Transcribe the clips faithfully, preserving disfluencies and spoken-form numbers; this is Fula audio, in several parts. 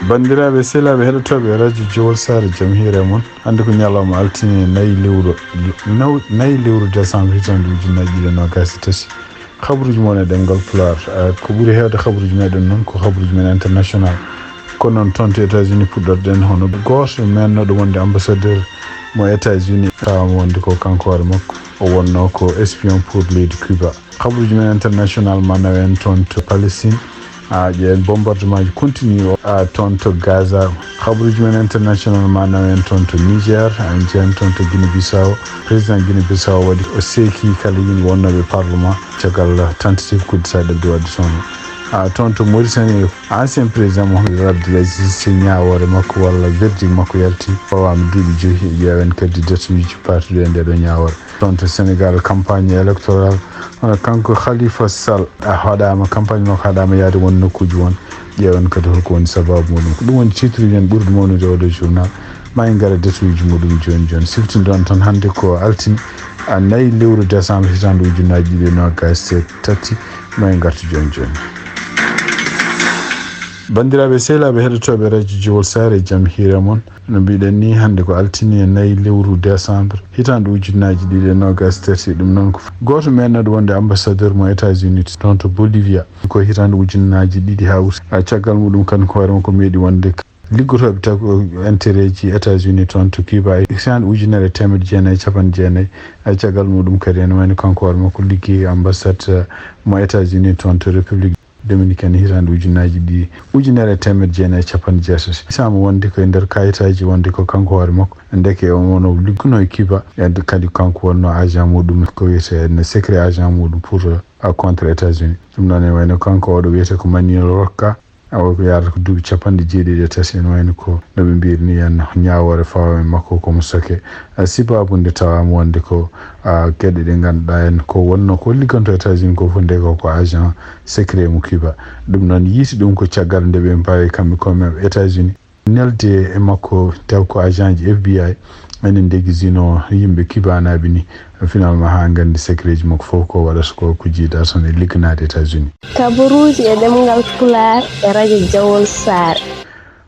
Banndiraaɓe, sehilaaɓe heɗotooɓe radio Jowol Saare, jam hiire mon. Hannde ko ñalawma altine, nayi lewru, naw-, nayi lewru décembre, hitande ujunnaji ɗiɗi e nogas e tati. Habruuji mon e ɗemngal Pulaar. Ah, ko ɓuri heewde habruuji meɗen noon ko habruuji men international. Kono noon, toon to États-Unis puɗɗorɗen, hono gooto mennooɗo wonde ambassadeur mo États-Unis, tawa wonde ko kanko hoore makko o wonno ko espion pour leydi Cuba. Habruuji men international ma naw en toon to Palestine. Ah, ƴeewen bombardement ji continue o, ah, toon to Gaza. Habruuji men international ma naw en toon to Niger, en njeyan toon to Guinée Bissau. Président Guinée Bissau waɗi, o seeki kala yimɓe wonnooɓe parlement caggal tentative coup d'état ɗeɓde waɗde toon. Ah, toon to Mauritanie, ancien président Mohamed Abdel Aziz, si ñaawoore makko walla verdict makko yalti, fawaama duuɓi joyi. Ƴeewen kadi datuuji paatuɗi e nde ɗo ñaawoore. Toon to Sénégal, campagne électorale, hono kanko Khalifa Sall, a haɗaama, campagne makko haɗaama yaade won nokkuuji won. Ƴeewen kadi holko woni sabaabu muɗum. Ko ɗum woni titre uji men ɓurɗi mawnude oɗo journal. Ma en ngara datuuji muɗum jooni jooni. Siftinɗon tan hannde ko altine, a nayi lewru décembre, hitande ujunnaji ɗiɗi e nogas e tati. Ma en ngartu jooni jooni. Banndiraaɓe, sehilaaɓe heɗotooɓe radio Jowol Saare, jam hiire mon. No mbiɗen ni, hannde ko altine, nayi lewru décembre, hitande ujunnaji ɗiɗi e nogas e tati. Ɗum noon ko gooto mennooɗo wonde ambassadeur mo États-Unis toon to Bolivia. Ko hitande ujunnaji ɗiɗi ha usti. A, caggal muɗum, kanko hoore makko meeɗi wonde liggotooɓe taw ko intérêt ji États-Unis toon to Cuba. E hitande ujunere e teemedde jeenayi e capanɗe jeenayi, a, caggal muɗum kadi ene wayno kanko hoore makko liggeyi ambassade, eh, mo États-Unis toon to République Dominicaine, hitande ujunnaji ɗiɗi, ujunere e teemedde jeenayi e capanɗe jeetati. Hisama wonde ko e nder kayitaji wonde ko kanko hoore makko, ndeke o wonno ligguno e Cuba, e kadi kanko wonno agent muɗum ko wiyete ne secret agent muɗum pour, euh, contre États-Unis. Ɗum noon ene wayno kanko oɗo wiyete ko Manuel Roca, o ko yaarata ko duuɓi capanɗe jeeɗiɗi e tati, ene wayno ko no ɓe mbiri ni en ñaawoore fawaama e makko ko mo soke. Ah, sibabu nde tawaama wonde ko, ah, geɗe ɗe ngannduɗaa en ko wonno ko ligganto États-Unis ko fof nde ko, ko agent secret mo Cuba. Ɗum noon yiiti ɗum ko caggal nde ɓe mbawi kamɓe koye maɓɓe États-Unis nelde e makko taw ko agent ji F B I ene ndegisino yimɓe Cubanaaɓe ni. Finalement, haa nganndi secret ji makko fof ko waɗata ko, ko jiida tan e ligganaade États-Unis. Kabaruuji e ɗemngal Pulaar e radio Jawol Saare.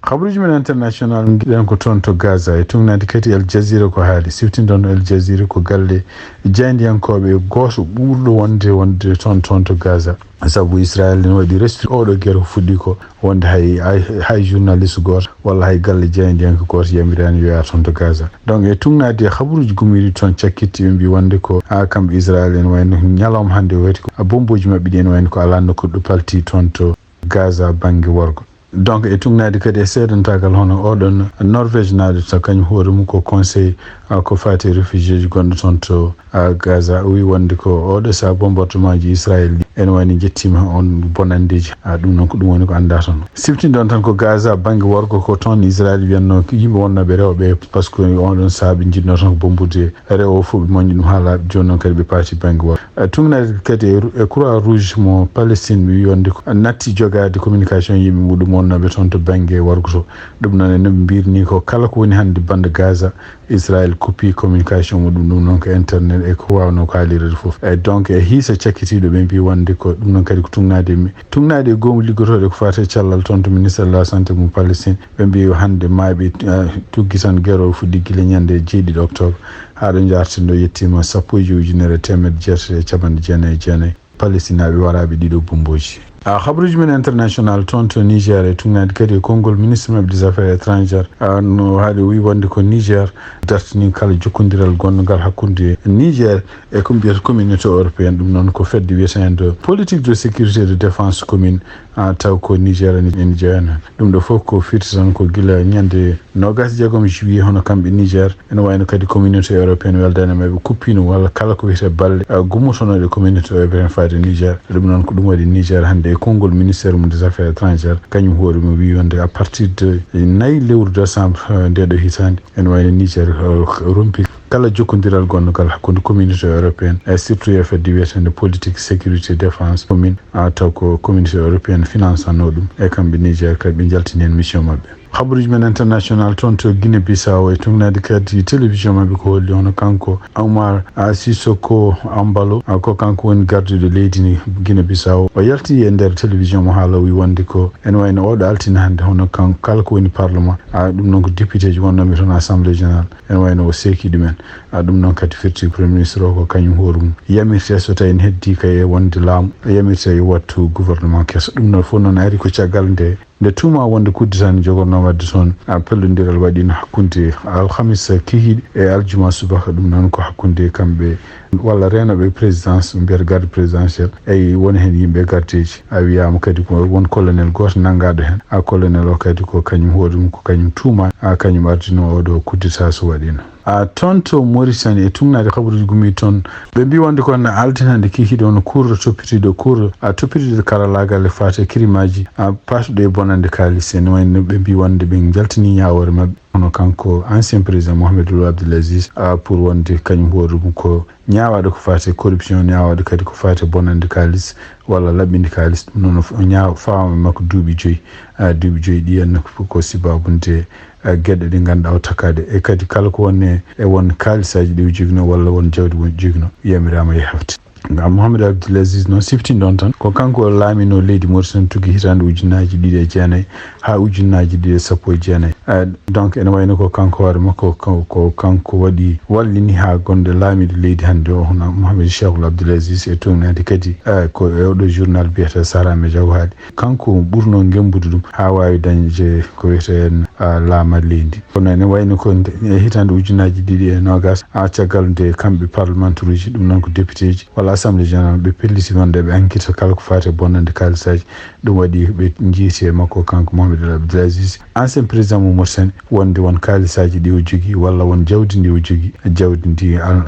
Kabaruuji men international ngiɗen ko toon to Gaza e tuugnaade kadi Al Jazeera ko haali. Siftinɗon Al Jazeera ko galle jaayndiyankooɓe gooto ɓurɗo wonde, wonde toon, toon to Gaza. Sabu Israel ne waɗi restri-, oɗo gere ko fuɗɗi ko wonde hay, hay, hay journaliste gooto walla hay galle jaayndiyanke gooto yamiraani yo yaar toon to Gaza. Donc, e tuugnaade e habaruuji gumuuji toon cakkitti, ɓe mbi wonde ko, a, kamɓe Israel ene wayno ñalawma hannde o waɗi ko, a, bombooji maɓɓe ɗi ene wayno ko alaa nokku ɗo palti toon to Gaza bannge worgo. Donc, e tuugnaade kadi e seedantaagal hono oɗon Norvège naaɗo taw kañum hoore mum ko conseil, a, ko faati e réfugié ji gonɗo toon to, a, Gaza, o wi wonde ko oɗo saha bombardement ji Israel ɗi ene wayno jettiima on bonanndeeji. A, ɗum noon ko ɗum woni ko anndaa toon. Siftinɗon tan ko Gaza bannge worgo ko toon Israel wiyanno yimɓe wonnooɓe rewɓe, parce que oɗon saha ɓe njiɗno tan ko bombude rewo o fof ɓe moññi ɗum haa laaɓi. Jooni noon kadi ɓe paati bannge worgo. E tuugnaade kadi e Ru-, e Croix Rouge mo Palestine, ɓe wi wonde ko natti jogaade communication yimɓe muɗum wonnooɓe toon to bannge worgo to. Ɗum noon ene mbirni ko kala ko woni hannde bannde Gaza, Israel kuppi communication muɗum, ɗum noon ko internet e ko waawno ko haalirede fof. E donc e hiisa cakkitiiɗo ɓe mbi wonde ko ɗum noon kadi ko tuugnaade mi-, tuugnaade e goomu liggotooɗo ko faati e cellal toon to ministère de la santé mo Palestine. Ɓe mbi hannde maaɓe, eh, tuggi tan gere o fuɗɗi gila ñande jeeɗiɗi octobre haa ɗo njaarten ɗo yettiima sappo e joy ujunere e teemedde jeetati e capanɗe jeenayi e jeenayi Palestinaaɓe waraaɓe ɗiɗo bombooji. A, habaruuji men international toon to Niger e tuugnaade kadi e konngol ministre maɓɓe des affaires étrangères, a, no haaɗi o wi wonde ko Niger dartini kala jokkondiral gonngal hakkunde Niger e ko mbiyata communauté européenne, ɗum noon ko fedde wiyeteende politique de sécurité et de défense commune, a, taw ko Niger ene, ene jeyaa heen. Ɗum ɗo fof ko firti tan ko gila ñande noogaas e jeegom juillet, hono kamɓe Niger, ene wayno kadi communauté européenne weldaani maɓɓe, kuppino walla kala ko wiyetee balle, a, gummotonooɗe communauté européenne faade Niger. Ɗum noon ko ɗum waɗi Niger hannde e konngol ministère mum des affaires étrangères, kañum hoore mum wi wonde à partir de nayi lewru décembre, a, nde ɗo hitaande, ene wayno Niger, a, rompi kala jokkondiral gonngal hakkunde communauté européenne, e surtout e fedde wiyeteende politique sécurité défense commune, a, taw ko communauté européenne finançanoo ɗum, e kamɓe Niger kadi ɓe njaltini heen mission maɓɓe. Habaruuji men international toon to Guinée Bissau, e tugnaade kadi télévision maɓɓe ko holli hono kanko Omar, a, Sissoko Embalo, a, ko kanko woni garduɗo leydi ndi Guinée Bissau. O yalti e nder télévision mo haala, o wi wonde ko ene wayno oɗo altine hannde hono kan kala ko woni parlement, a, ɗum noon ko député ji wonnooɓe toon assemblée générale, ene wayno o seeki ɗumen. A, ɗum noon kadi firti premier ministre o ko kañum hoore mum yamirte so tawi ne heddi kay e wonde laamu, yamirte yo wattu gouvernement keso. Ɗum noon fof noon ari ko caggal nde nde tuuma wonde coup d'État ne jogorno waɗde toon, a, pellodiral waɗino hakkunde alhamis kihiiɗe e aljuma subaka. Ɗum noon ko hakkunde kamɓe walla reenooɓe présidence, mbiyata garde présidentielle, eyi, won heen yimɓe gardeeji. A, wiyaama kadi ko won colonel gooto nanngaaɗo heen. A, colonel o kadi ko kañum hoore mum, ko kañum tuuma, a, kañum ardino oɗo coup d'État so waɗino. A, toon to Mauritanie, e tugnaade habaruuji gumi toon, ɓe mbi wonde ko hannde altine hannde kikiiɗe, won cours toppitiiɗo, cours, a, toppitiiɗo karallaagal e faate kirimaaji, a, paatuɗo e bonande kaalis. Ene wayno ɓe mbi wonde ɓe njaltini ñaawoore maɓɓe, hono kanko ancien président Mohamed Ould Abdel Aziz, a, pour wonde kañum hoore mum ko ñaawaaɗo ko faate corruption, ñaawaaɗo kadi ko faate bonande kaalis walla laɓɓinde kaalis. Ɗum noon o ñaaw faama makko duuɓi joyi, a, duuɓi joyi ɗi henna ko, ko sibabunde, a, geɗe ɗe ngannduɗaa o takkaade. E kadi kala ko woni e won kaalisaaji ɗi o joginoo walla won jawdi mo joginoo, yamiraama e hefte. Ngam Mohamed Abdel Aziz noon, siftin ɗoon tan, ko kanko o laaminoo leydi Mauritanie tuggi hitaande ujunnaaji ɗiɗi e jeenayi haa ujunnaaji ɗiɗi e sappo e jeenayi. A, donc ene wayno ko kanko hoore makko, ko, ko kanko waɗi wallini haa gonɗo laamiiɗo leydi hannde o, hono Mohamed Cheikh Ould Abdel Aziz, e tugnaade kadi, a, ko e oɗo journal biyetee Sahara Media o haali. Kanko ɓurnoo ngembude ɗum haa waawi dañde ko wiyetee heen, a, laamal leydi. Kono ene wayno ko nde, e hitaande ujunnaaji ɗiɗi e noogaas, a, caggal nde kamɓe parlementaire uji, ɗum noon ko député ji walla assemblée générale, ɓe pelliti wonde ɓe enquête kala ko faati e bonande kaalisaaji. Ɗum waɗi ɓe njiiti e makko kanko Mohamed Ould Abdel Aziz, ancien président mo Mauritanie, wonde won kaalisaaji ɗi o jogii walla won jawdi ndi o jogii. Jawdi ndi, a,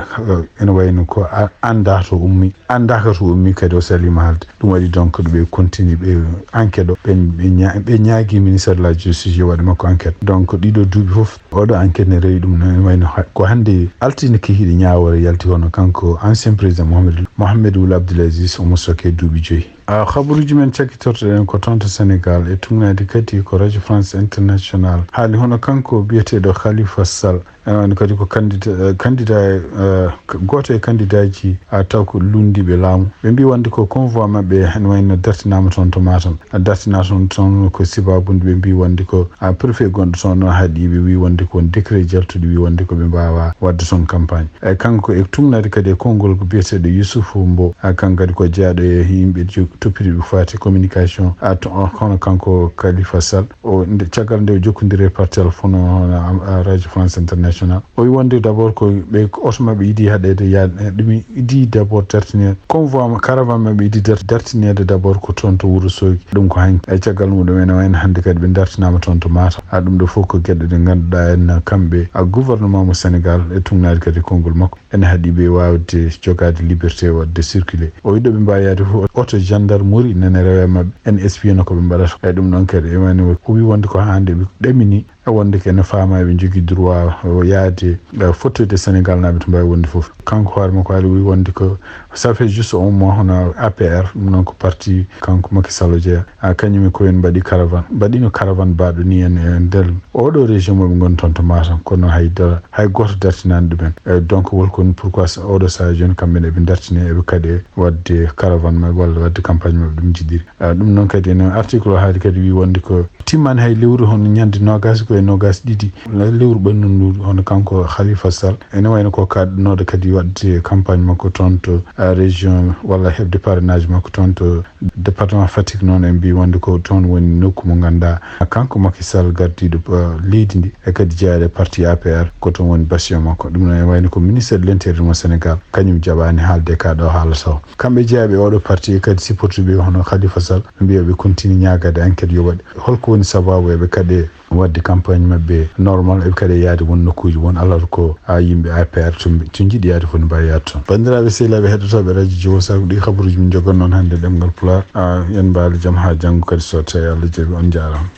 ene wayno ko a, anndaa to ummi, anndaaka to ummi, kadi o saliima haalde. Ɗum waɗi donc ɓe continue ɓe enquête o, ɓe, ɓe ña-, ɓe ñaagii ministère de la justice yo waɗ makko enquête. Donc ɗiɗo duuɓi fof oɗo enquête ne rewi. Ɗum noon wayno ha-, ko hannde altine kihiiɗe ñaawoore yalti, kono kanko ancien président Mohamed, Mohamed Ould Abdel Aziz omo soke duuɓi joyi. A, habaruuji men cakkitortoɗen ko toon to Sénégal, e tugnaade kadi ko Radio France International haali hono kanko biyeteeɗo Khalifa Sall. Ene wayno kadi ko kandida-, eh, candidat, eh, k-, gooto e candidat ji, a, taw ko lunndiiɓe laamu. Ɓe mbi wonde ko convoi maɓɓe ene wayno dartinaama toon to Matam. A, dartinaa toon, toon ko sibabunde ɓe mbi wonde ko, a, préfet gonɗo toon o haɗi ɓe, wi wonde ko won décret jaltuɗo wi wonde ko ɓe mbaawa waɗde toon campagne. E kanko e tugnaade kadi e konngol ko biyeteeɗo Youssouf Mbow, a, kanko kadi ko jeyaaɗo e yimɓe jo-, toppitiiɓe ko faati communication, a, to, hono kanko Khalifa Sall. O, nde, caggal nde o jokkondiri par téléphone o, hono am, a, Radio France International, o wi wonde d'abord ko ɓe, ko oto maɓɓe idi haɗeede yaade, e, ɗum idi d'abord dartineede. Convoi ma-, caravane maɓɓe idi dar-, dartineede d'abord ko toon to Wuro Soogi. Ɗum ko han-, e caggal muɗum ene wayno hannde kadi ɓe dartinaama toon to Matam. A, ɗum ɗo fof ko geɗe ɗe ngannduɗaa en kamɓe, a, gouvernement mo Sénégal e tugnaade kadi konngol makko. Ene haɗi ɓe waawde jogaade liberté waɗde circuler. O wi ɗo ɓe mbaawi yaade fof, oto gendarmerie nene rewe maɓɓe. En espionno ko ɓe mbaɗata. E ɗum ɗoon kadi, e wayno o wi wonde ko hannde ɓe ɗamini, e wonde ko ene faama eɓe njogii droit o yaade, e, fottoyde Sénégal naaɓe to mbaawi wonde fof. Kanko hoore makko haali, o wi wonde ko ça fait juste un mois hono A P R, ɗum noon ko parti kanko Macky Sall o jeyaa. A, kañum e ko en mbaɗi caravane, mbaɗino caravane baɗo ni en e nder oɗo région mo ɓe ngoni toon to Matam, kono hay dara, hay gooto dartinaani ɗumen. E, donc, wol ko ni pourquoi sa-, oɗo sahaa jooni kamɓe ne eɓe dartine, eɓe kaɗe waɗde caravane maɓɓe walla waɗde campagne maɓɓe ɗum jiɗiri. A, ɗum noon kadi ene article o haali kadi wi wonde ko timmani hay lewru hono ñande noogas ko e noogas ɗiɗi. Le-, lewru ɓennudu hono kanko Khalifa Sall. Ene wayno ko kaɗnooɗo kadi waɗde campagne makko toon to, a, région walla heɓde parrainage makko toon to département Fatick noon, en mbi wonde ko toon woni nokku mo ngannduɗaa kanko Macky Sall gardiiɗo, a, leydi ndi e kadi jeyaaɗo e parti A P R ko toon woni bastion makko. Ɗum noon ene wayno ko ministère de l'intérieur mo Sénégal kañum jaɓaani haalde ka ɗo haalata o. Kamɓe jeyaaɓe oɗo parti e kadi supporter ɓe hono Khalifa Sall, ɓe mbiya ɓe continue ñaagade enquête yo waɗe. Holko woni sababu eɓe kaɗe waɗde campagne maɓɓe normal, eɓe kaɗe yaade won nokkuuji won, alors ko a yimɓe A P R to, to njiɗi yaade fof ne mbaawi yaade toon. Banndiraaɓe sehilaaɓe heɗotooɓe radio Jiwo Sac, ɗi habaruuji min njogannoo hannde ɗemngal Pulaar. A, en mbaali jam haa janngo kadi so tawi Allah jaɓi, on njaaraama.